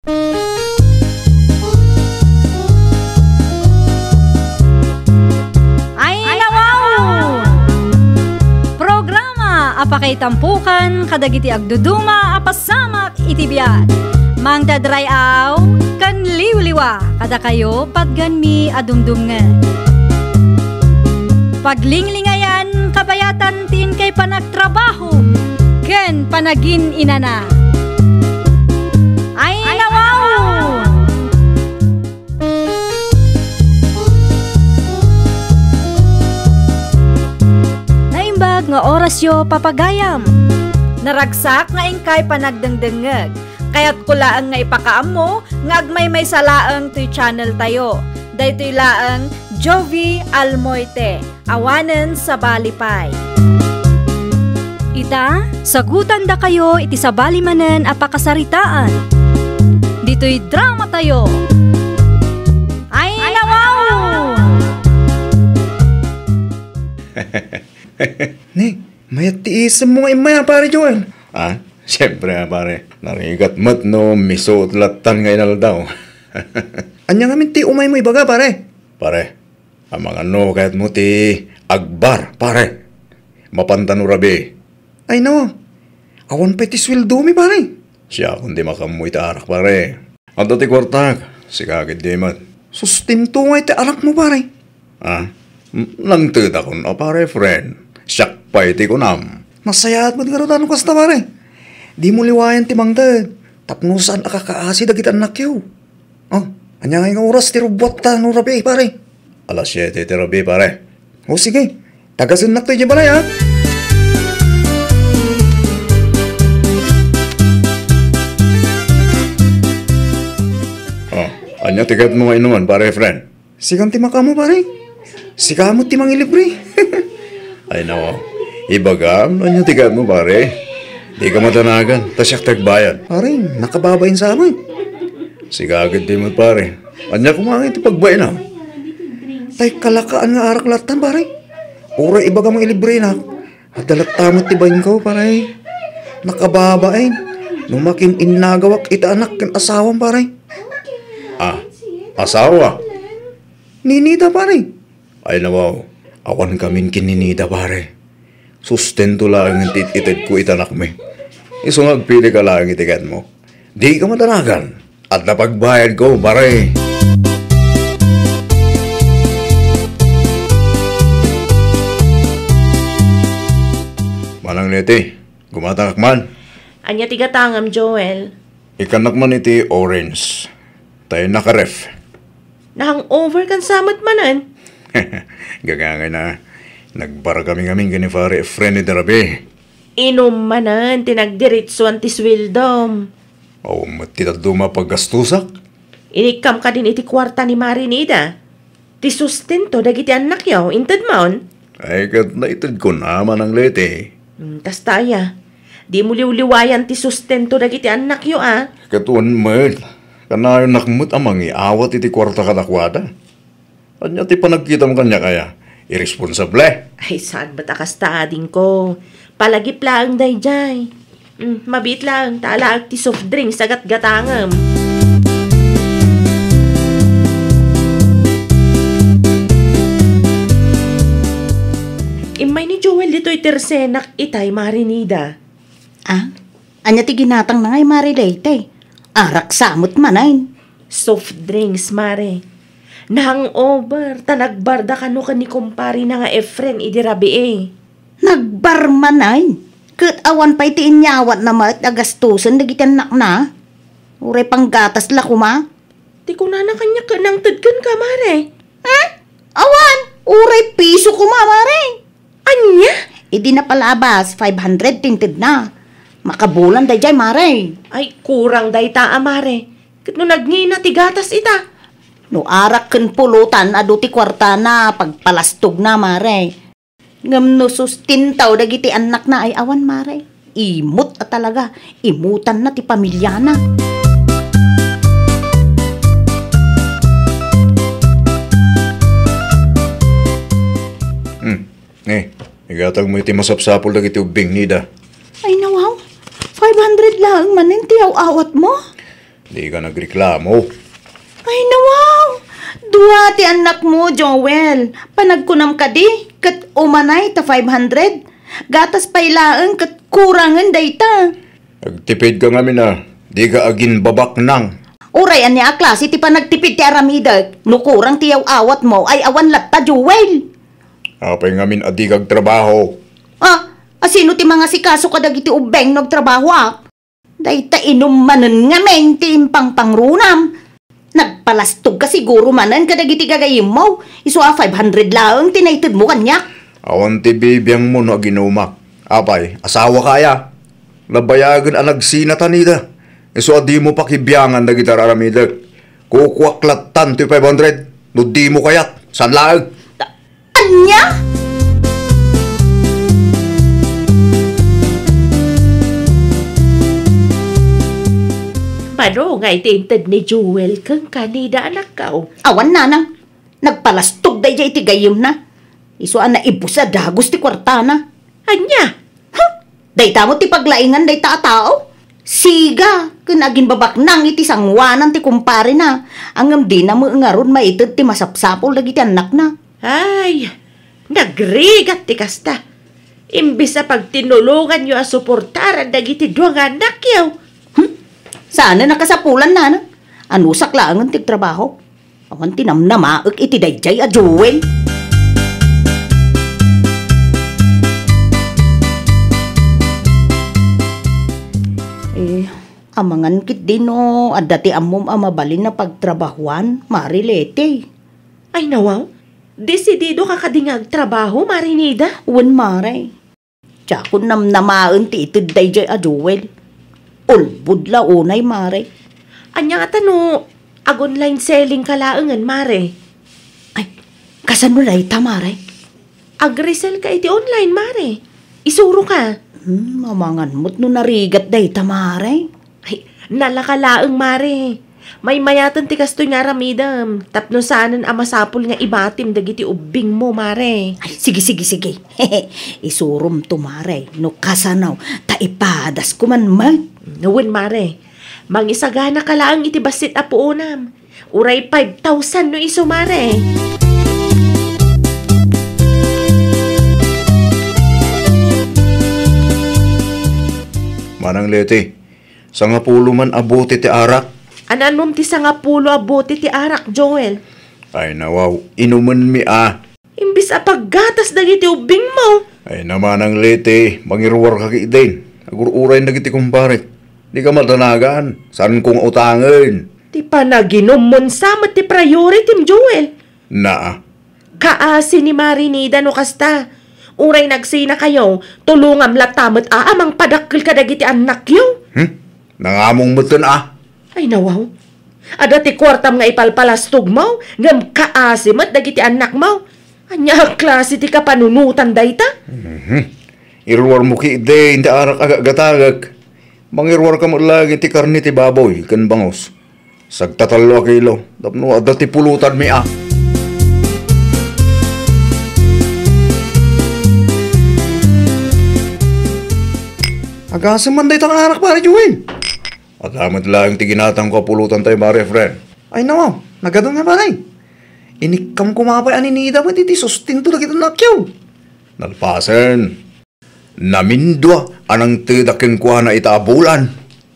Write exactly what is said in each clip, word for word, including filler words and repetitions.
Ayna wow! Programa a pakaitampukan kadagiti agduduma a pasamak iti biag. Mangted ray-aw ken liwliwa kadakayo patgenmi a dumdumngeg. Paglinglingayan kabayatan ti inkay panagtrabaho ken panagin-inana. Ayna wow! Naimbag nga orasyo, papagayam. Naragsak nga inkay panagdengdengngeg. Kayatko laeng nga ipakaammo nga agmaymaysa laeng toy channel tayo. Daytoy laeng Jovi Almoite, awanen sabali pay. Ita, sagutandakayo iti sabali manen a pakasaritaan. Ditoy drama tayo. Ayna wow! Ni, mayat ti isemmo nga immay a, Pare Joel. Ah, siyempre, ah, pare. Narigat met no misuot lattan nga inaldaw. Ania ngamin ti umaymo ibaga, pare? Pare, amangan no kayatmo ti agbar, pare. Mapanta no rabii. Ayna, awan pay ti sueldomi, pare. Siakon ti makaammo iti arak, pare. Adda ti kuartak, sika ketdi met. Sustento ngay ti arakmo, pare. Ah, m-, nangtedakon a, pare Efren. Siak pay ti kunam. Nasayaat met ngarud a no kasta, pare. Dimo liwayan ti mangted tapno saan a kakaasi dagiti annakyo. Oh, ania ngay nga oras ti rubbuatta no rabii, pare? Alas siete ti rabii, pare. O, sige. Tagasennak to idiay balay, ha? Oh, ania ti kayatmo nga inuman, pare Efren? Sikan ti makaammo, pare. Sika met ti mangilibre. Ay, nako. Ibagam no ania ti kayatmo, pare. Dika madanagan, ta siak ti agbayad. Pare, nakababain sa amin. Sika ketdi met, pare. Ania koma ngay ti pagbainam? Tay kalakaan nga arak lattan, pare. Uray ibagam nga ilibrenak, adda latta met ti bainko, pare. Nakababain no makin-innagawak iti anak ken asawam, pare. Ah, asawa? Ni Nida, pare. Ay, nawaw, awan kamin ken ni Nida, pare. Sustento laeng ti it-itedko iti anakmi. Isu nga agpilika laeng iti kayatmo. Dika madanagan. Adda pagbayadko, pare. Manang Leti, gumatangak man. Ania ti gatangam, Joel? Ikkannak man iti orange. Tay nakaref. Nahangover kan sa met manen? Gagangay na. Nagbar kami ngamin ken ni Pare Efren iti rabii. Inum manen ti nagdiritsuan ti sueldom. Awan met ti dadduma a paggastusak. Inikkam kadin iti kuarta ni Mare Nida. Ti sustento dagiti annakyo, intedmon? Ay, ket naitedkon a, Manang Leti. Hmm, kasta aya. Dimo liwliwayan ti sustento dagiti annakyo, a? Ket wen met. Kanayonak met a mangiawat iti kuarta kadakuada. Ania ti panagkitam kaniak aya? Iresponsable? Ay, saan met a kasta, adingko. Palagip laeng daydiay. Mm, mabiit laeng, ta alaek ti soft drinks a gatgatangem. Immay ni Joel ditoy tersenak itay, Mare Nida. Ah? Ania ti ginatangna ngay, Mare Leyte? Arak sa met manen. Soft drinks, Mare. Nahangover, ta nagbarda kano ken ni kumparena nga Efren idi rabii. Nagbar manen? Ket awan pay ti inyawatna met a gastusen dagiti annakna? Uray panggatas la koma? Ti kunana kaniak ket nangted kenka, Mare. Hmm? Awan! Uray piso koma, Mare. Ania? Idi napalabas, five hundred ti intedna. Makabulan daydiay, Mare. Ay, kurang dayta a, Mare. Ket no nagngina ti gatas ita? No arak ken pulotan, adu ti kuartana, pagpalastogna, Mare. Ngem no sustento dagiti annakna ay awan, Mare. Imot a talaga, imutanna ti pamiliana. Hmm. Eh, igatagmo iti masapsapul dagiti ubbing, Nida. Ay, nawaw. Five hundred laeng manen ti aw-awatmo? Dika nagreklamo. Ay, nawaw! Dua ti annakmo, Joel. Panagkunam kadi, ket umanay ta five hundred. Gatas pay laeng ket kurangen dayta. Nagtipidka ngamin a, dika aginbabaknang. Uray ania a klase ti panagtipid ti aramidek, no kurang ti yaw-awatmo ay awan latta, Joel. Apay ngamin a dika agtrabaho? Ah, asino ti mangasikaso kadagiti ubbing no agtrabahoak? Dayta inum manen ngamin ti impangpangrunam. Nagpalastogka siguro manen kadagiti gagayyemmo, isu a five hundred laeng ti naitedmo kaniak. Awan ti bibiangmo no aginumak. Apay, asawaka aya? Nabayagen a nagsinatan ida. Isu a dimo pakibiangan dagiti ar-aramidek. Kukuak lattan ti five hundred no dimo kayat. Saan laeng? Ania? Mano ngay ti inted ni Joel kenka, Nida, anakko? Awan, nanang. Nagpalastog daydiay iti gayyemna. Isu a naibus a dagus ti kuartana. Ania? Huh? Dayta met ti paglaingan dayta a tao. Siga ken aginbabaknang iti sangoanan ti kumparena, ngem dina met ngarud maited ti masapsapul dagiti annakna. Ay, nagrigat ti kasta. Imbes a pagtinulonganyo a suportaran dagiti dua nga annakyo. Hmm? Saanen a kasapulan, nanang. Anusak laengen ti agtrabaho. Awan ti namnamaek iti daydiay a Joel. Eh, amangan ketdi no adda ti ammom a mabalin a pagtrabahuan, Mare Leti. Ay, nawaw. Desididoka kadi nga agtrabaho, Mare Nida? Wen, Mare. Diakon namnamaen ti ited daydiay a Joel. Ulbod la unay, Mare. Ania ngata no ag-online selling ka laengen, Mare? Ay, kasano dayta, Mare? Ag-resell ka iti online, Mare. Isuroka. Hmm, amangan met no narigat dayta, Mare. Ay, nalaka laeng, Mare. Maymayaten ti kastoy nga aramidem, tapno saanen a masapul nga ibatim dagiti ubbingmo, Mare. Ay, sige, sige, sige. Isuromto, Mare, no kasano, ta ipadasko man met. Wen, Mare. Mangisaganaka laeng iti bassit a puonam. Uray five thousand no isu, Mare. Manang Leti, sangapulo man a bote ti arak. An-anom ti sangapulo a bote ti arak, Joel? Ay, nawaw, inumenmi a. Imbes a paggatas dagiti ubbingmo. Ay, Manang Leti, mangiruarka ketdin. Agur-uray dagiti kumparek. Dika madanagan, saanko nga utangen. Ti panaginummo sa met ti priority, Joel. Naa. Kaasi ni Mare Nida no kasta. Uray nagsinakayo, tulongam latta met a mangpadakkel kadagiti annakyo. Hmm? Nangamong metten a. Ay, nawaw. Adda ti kuartam nga ipalpalastogmo, ngem kaasi met dagiti annakmo. Ania a klase ti kapanunotan dayta? Mhm. Iruarmo ketdin ti arak a gatgatagek. Mangiruarka met laeng iti karne ti baboy ken bangus. Sagtatallo a kilo, tapno adda ti pulotanmi a. Agasem man dayta nga arak, Pare Joel. Adda met laeng ti ginatangko a pulotan tayo, Mare Efren. Ay, nawaw, nagadun nga, pare. Inikkam koma pay a ni Nida met iti sustento dagiti annakyo. Nalpasen. Namindua a nangtedak kenkuana ita a bulan.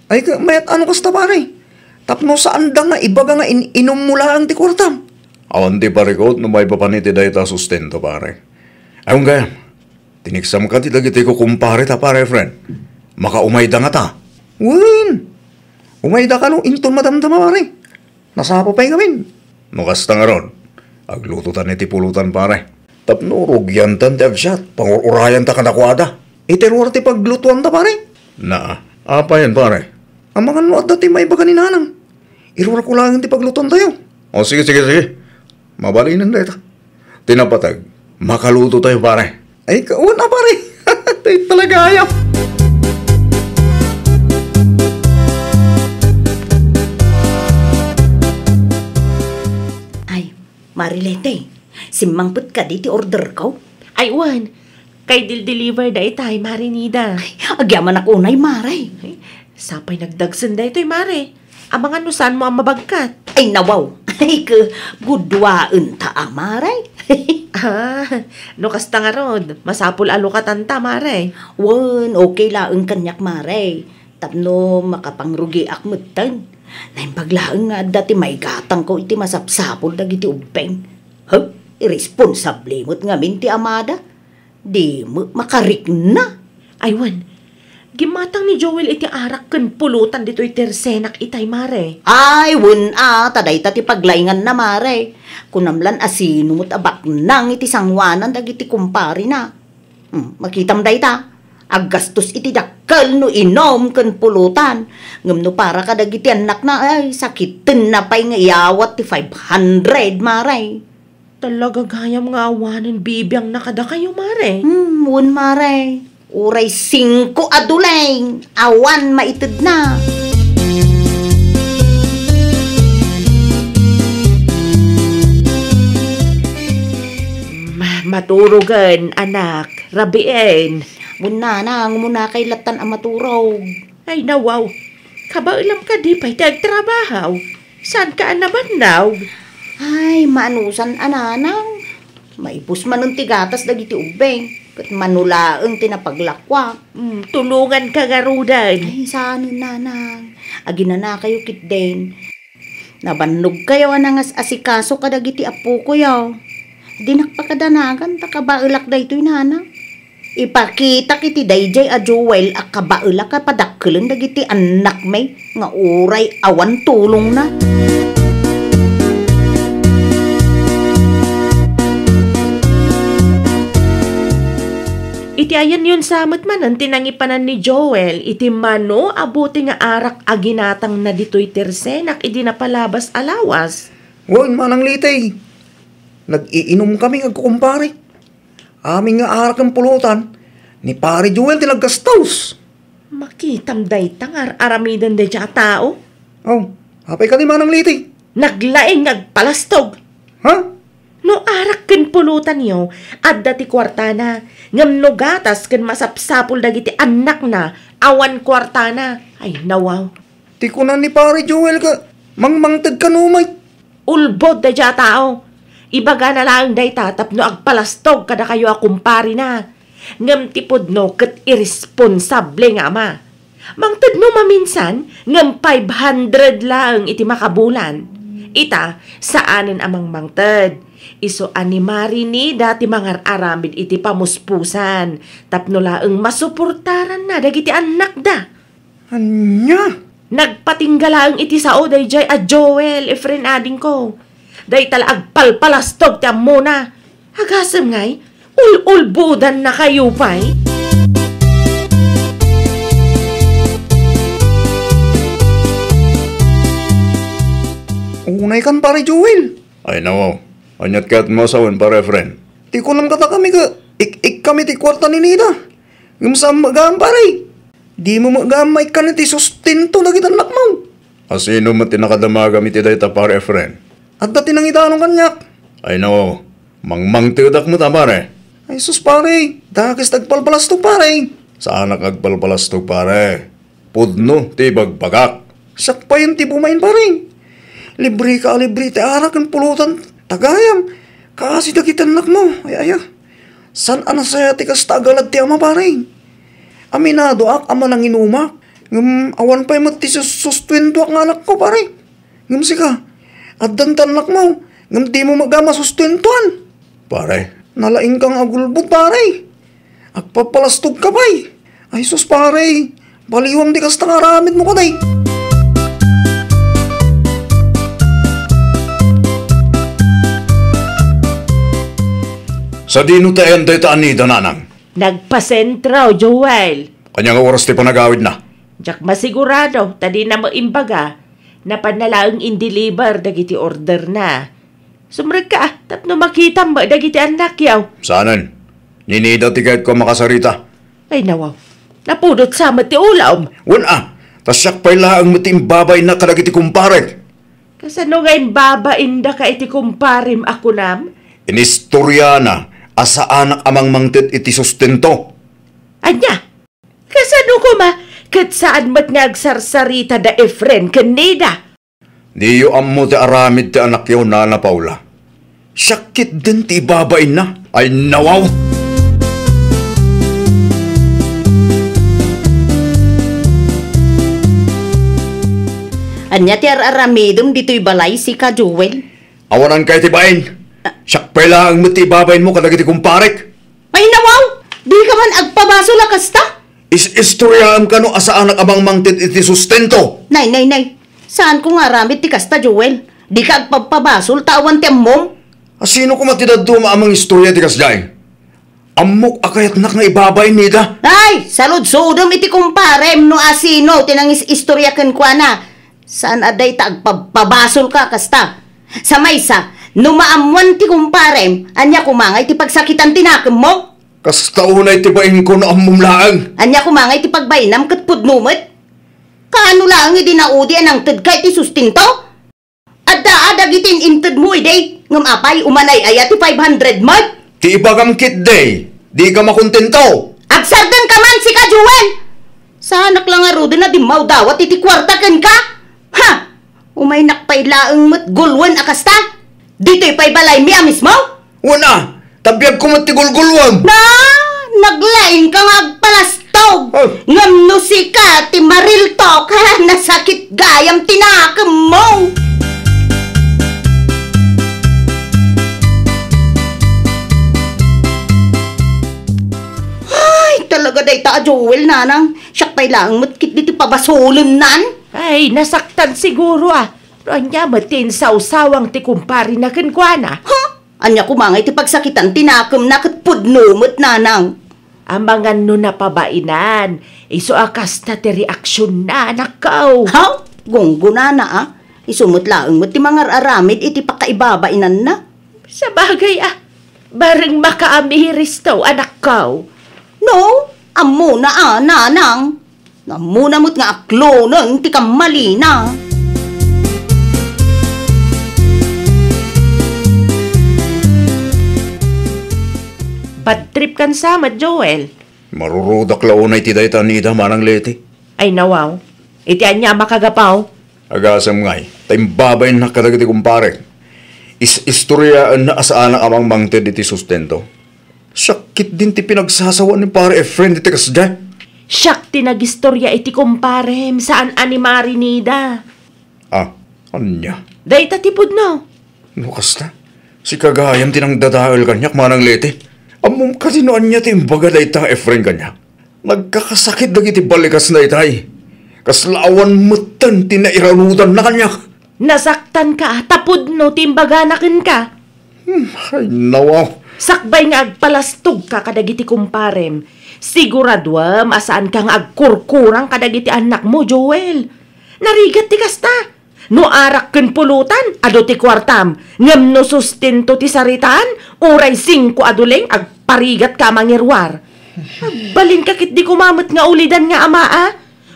Ay, ka-, mayat ano kasta, pare? Tapno saanda nga ibaga nga in-, inummo laeng ti kuartam. Awan ti parikot no maipapan iti dayta a sustento, pare. Awan gayam, tiniksam kadi dagiti kukumpareta, Pare Efren. Makaumayda ngata. Wen, umayda kano inton madamdama, pare. Nasapa pay ngamin. No kasta ngarud, aglutotan iti pulotan, pare. Tapno rugiantan ti agsiat, pangur-urayanta kadakuada. Iti ruar ti paglutoanta, pare. Naa, apayen, pare? Amangan no adda ti maibaga ni Nanang. Iruarko laeng ti paglutoantayo. O, sige, sige, sige. Mabalinen dayta. Ti napateg, makaluto tayo, pare. Ay, kauna, pare. Tayo talaga, ayaw. Ay, Mare Leti, simmangpet kadi ti order ko? Ay, wen. Kay dil-deliver da itay, Mare Nida. Ay, agyamanak unay, Mare. Ay, sapay nagdagsen daytoy, Mare. Amangan no saanmo a mabagkat. Ay, nawaw. Ay, ke, guduaenta a, mare. Ah, no kasta ngarud, masapul a lukatanta, mare. Wen, okay laeng kaniak, mare. Tapno makapangrugiak metten. Naimbag laeng nga adda ti maigatangko iti masapsapul dagiti ubbing. Huh? Irresponsable met ngamin ti amada. Di met makarikna. Ay, wen. Gimmatang ni Joel iti arak ken pulutan ditoy tersenak itay, mare. Ay, wen a, ta dayta ti paglainganna, mare. Kunam lan a sino met a baknang iti sangoanan dagiti kumparina. Hmm, makitam dayta. Aggastos iti dakkel no inum ken pulutan. Ngem no para kadagiti annakna, ay, sakitenna pay nga iyawat ti five hundred, mare. Talaga gayam nga awanen bibiangna kadakayo, mare. Hmm, wen, mare. Uray singko a duleng, awan maitedna. Ma-, maturogen, anak. Rabien. Wen, nanang, umuna kay lattan a maturog. Ay, nawaw. Kabaelam kadi pay ti agtrabaho. Saanka a nabannog? Ay, maanusan a, nanang. Maibus manen ti gatas dagiti ubbing, ket mano laeng ti napaglakuak. Mm, tulonganka ngaruden. Ay, saanen, nanang. Aginanakayo ketdin. Nabannogkayo a nangas-asikaso kadagiti appokoyo. Dinak pakadanagan ta kabaelak daytoy, nanang. Ipakitak iti daydiay a Joel a kabaelak a padakkelen dagiti annakmi nga uray awan tulongna. Iti ayanyon sa met manen ti nangipanan ni Joel iti mano a bote nga arak a ginatangna ditoy tersenak idi napalabas a lawas. Wen, Manang Liti, nag-iinumkami nga agkukumpare. Amin nga arak ken pulutan, ni Pare Joel ti naggastos. Makitam dayta nga ar-aramiden daydiay a tao? Oh, apay kadi, Manang Liti? Naglaing nga agpalastog. Ha? No arak ken pulutanyo, adda ti kuartana, ngem no gatas ken masapsapul dagiti annakna, awan kuartana. Ay, nawaw. Ti kuna ni Pare Joel ket mangmangted kano met. Ulbod daydiay a tao. Ibagana laeng dayta tapno agpalastog kadakayo a kumparena. Ngem ti pudno ket iresponsable nga ama. Mangtedno maminsan, ngem five hundred laeng iti makabulan. Ita, saanen a mangmangted. Isu a ni Marinida ti mangar-aramid iti pamuspusan tapno laeng masuportaranna dagiti annakda. Ania? Nagpatingga laeng iti sao daydiay a Joel, Efren adingko. Dayta la agpalpalastog ti ammona. Agasem ngay, ul-ulbodannakayo pay. Unay kan, Pare Joel. Ay, nawaw. Ania't kayatmo a sawen, Pare Efren? Ti kunam kadakami ket ik-ikkami ti kuarta ni Nida. Ngem saan met gayam, pare? Dimo met gayam maikkan iti sustento dagiti annakmo. A sino met ti nakadamagam iti dayta, Pare Efren? Adda ti nangidanon kaniak. Ay, nawaw. Mangmangtedak met a, pare. Ay, sus, pare. Dakes ti agpalpalastog, pare. Saanak agpalpalastog, pare. Pudno ti ibagbagak. Siak payen ti bumain, pare. Libreka a libre ti arak ken pulutan, ta gayam, kaasi dagiti annakmo. Ay, aya. Saan a nasayaat ti kasta a galad ti ama, pare. Aminadoak a mananginumak. Ngem awan pay met ti sus-, sustuentoak nga anakko, pare. Ngem sika, addan ti annakmo, ngem dimo met gayam masustuentoan. Pare. Nalaingka nga agulbod, pare. Agpapalastogka pay. Ay sus, pare. Baliwam ti kasta nga aramidmo kadi. Sadino ti ayan dayta a Nida, nanang? Nagpasentro, Joel. Ania nga oras ti panagawidna? Diak masigurado, ta dina met imbaga. Napanna laeng in-deliver dagiti orderna. Sumrekka, ah, tapno makitam met dagiti annakyo. Saanen? Ni Nida ti kayatko a makasarita. Ay, nawaw. Napudot sa met ti ulom. Wen, ah, ta siak pay laeng met ti imbabainna kadagiti kumparek. Kasano nga imbabaindaka iti kumparem a kunam? Inistoriana a saanak a mangmangted iti sustento. Ania? Kasano koma Ket saan met nga agsarsarita da Efren ken Nida. Diyo ammo ti aramid ti anakyo, Nana Paula. Siak ketdin ti ibabainna. Ay, nawaw! Ania ti ar-aramidem ditoy balay, sika, Joel? Awanan kay ti bain. Siak pay laeng met ti ibabainmo kadagiti kumparek. Ay, nawaw! Dika man agpabasol a kasta? Is-istoriaem kano a saanak a mangmangted iti sustento. Nay, nay, nay. Saanko nga aramid ti kasta, Joel. Dika agpabpabasol ta awan ti ammom. A, sino koma ti dadduma a mangistorya ti kasdiay? Ammok a kayatnak nga ibabain, Nida. Ay, saludsodem iti kumparem no asino ti nangis-istorya kenkuana. Saan a dayta agpabpabasolka a kasta. Sa maysa, no maammoan ti kumparem, ania koma ngay ti pagsakitan ti nakemmo? Kasta unay ti bainko no ammom laeng. Ania koma ngay ti pagbainam ket pudno met? Kaano laeng idi naudi a nangtedka iti sustento? Adda a dagiti in-intedmo idi, ngem apay, umanay aya ti five hundred met? Ti ibagam ketdi, dika makontento. Agsardengka man, sika, Joel! Saanak la ngaruden a dimmawdawat iti kuarta kenka? Ha! Umaynak pay laeng met guluen a kasta? Ditoy pay balaymi a mismo? Wen a, ta biagko met ti gulgulwem. Na, naglaingka nga agpalastog. Oh. Ngem no sika ti mariltok, ha, nasakit gayam ti nakemmo. Ay, talaga dayta a Joel, nanang. Siak pay laeng met ketdi ti pabasolennan. Ay, nasaktan siguro, ah. No ania met ti insawsawang ti kumparena kenkuana? Ha? Ania koma ngay ti pagsakitan ti nakemna ket pudno met, nanang? Amangan no napabainan, isu a kasta ti reaksionna, anakko. Ha? Gunggonana, a? Isu met laeng met ti mangar-aramid iti pakaibabainanna. Sabagay, a, bareng makaamiristo, anakko. No, ammona, a, nanang. Ammona met nga akloneng ti kammalina. Bad trip kan sa met, Joel. Marurudak la unay ti dayta, Nida, Manang Leti. Ay, nawaw. Iti ania a makagapaw? Agasem ngay, ta imbabainnak kadagiti kumparek. Is-istoriaenna a saanak a mangmangted iti sustento. Siak ketdin ti pinagsasawan ni Pare Efren iti kasdiay. Siak ti nagistoria iti kumparem, saan a ni Mari Nida. Ah, ania? Dayta ti pudno. No kasta, sika gayam ti nangdadael kaniak, Manang Leti. Ammom kadi no ania ti imbaga dayta nga Efren kaniak? Nagkakasakit dagiti balikasna itay. Kasla awan metten ti nairanudanna kaniak. Nasaktanka, ta pudno ti imbagana kenka. Hmm, ay, nawa. Sakbay nga agpalastogka kadagiti kumparem, siguraduem a saanka nga agkurkurang kadagiti annakmo, Joel. Narigat ti kasta. No arak ken pulutan, adu ti kuartam, ngem no sustento ti saritaan, uray singko a duleng, agparigatka a mangiruar. Agbalinka ketdi koma met nga ulidan nga amaa.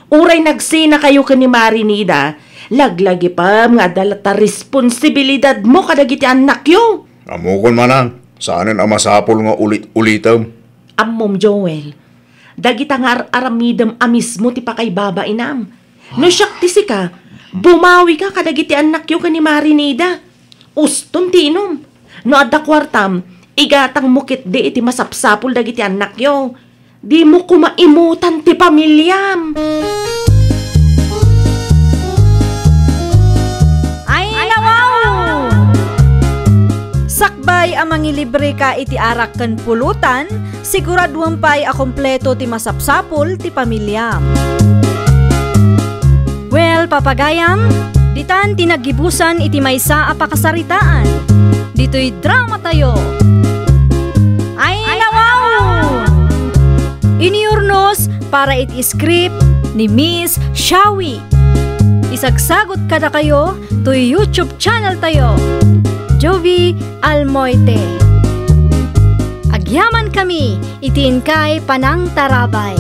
Uray nagsinakayo ken ni Mari Nida, laglagipem nga adda latta responsibilidadmo kadagiti annakyo. Ammokon, manang, saanen a masapul nga ulit-ulitem. Ammom, Joel, dagita nga ar-aramidem a mismo ti pakaibabainam. No siak ti sika, bumawika kadagiti annakyo ken ni Mari Nida. Uston ti inum. No adda kuartam, igatangmo ketdi iti masapsapul dagiti annakyo. Dimo koma imutan ti pamiliam. Ay, nawaw! Sakbay a mangilibreka iti arak ken pulutan, siguraduem pay a kompleto ti masapsapul ti pamiliam. Well, papagayam, ditan ti naggibusan iti maysa a pakasaritaan. Ditoy dramatayo. Ay, nawaw! Inurnos para iti script ni Miss Shawi. Isagsagut kadakayo toy YouTube channel tayo, Jovi Almoite. Agyaman kami iti inkay panangtarabay.